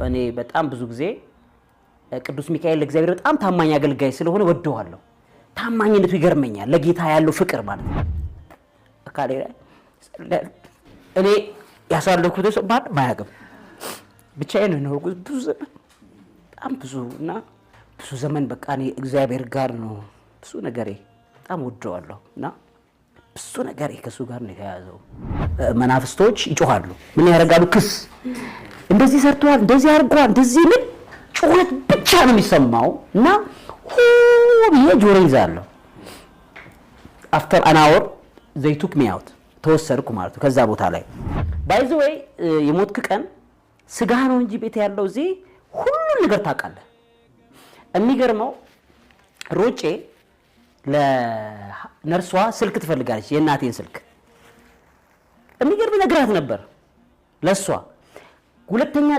እኔ በጣም ብዙ ጊዜ ቅዱስ ሚካኤል ለእግዚአብሔር በጣም ታማኝ አገልጋይ ስለሆነ ወደዋለሁ። ታማኝነቱ ይገርመኛል። ለጌታ ያለው ፍቅር ማለት ነው። አካሌ ላይ እኔ ያሳለፍኩት ሰው ማንም አያውቅም። ብቻዬን ነው የኖርኩት ብዙ ዘመን፣ በጣም ብዙ እና ብዙ ዘመን። በቃ እኔ እግዚአብሔር ጋር ነው ብዙ ነገሬ። በጣም ወደዋለሁ እና ብዙ ነገሬ ከእሱ ጋር ነው የተያያዘው። መናፍስቶች ይጮኻሉ። ምን ያደርጋሉ? ክስ፣ እንደዚህ ሰርተዋል፣ እንደዚህ አድርገዋል፣ እንደዚህ ምን ጩኸት ብቻ ነው የሚሰማው እና ሁ ብዬ ጆሮ ይዛለሁ። After an hour they took me out፣ ተወሰድኩ ማለት ነው ከዛ ቦታ ላይ። By the way፣ የሞትክ ቀን ስጋ ነው እንጂ ቤት ያለው እዚህ ሁሉን ነገር ታውቃለህ። የሚገርመው ሮጬ ለነርሷ ስልክ ትፈልጋለች፣ የእናቴን ስልክ። የሚገርም ነግራት ነበር ለእሷ። ሁለተኛ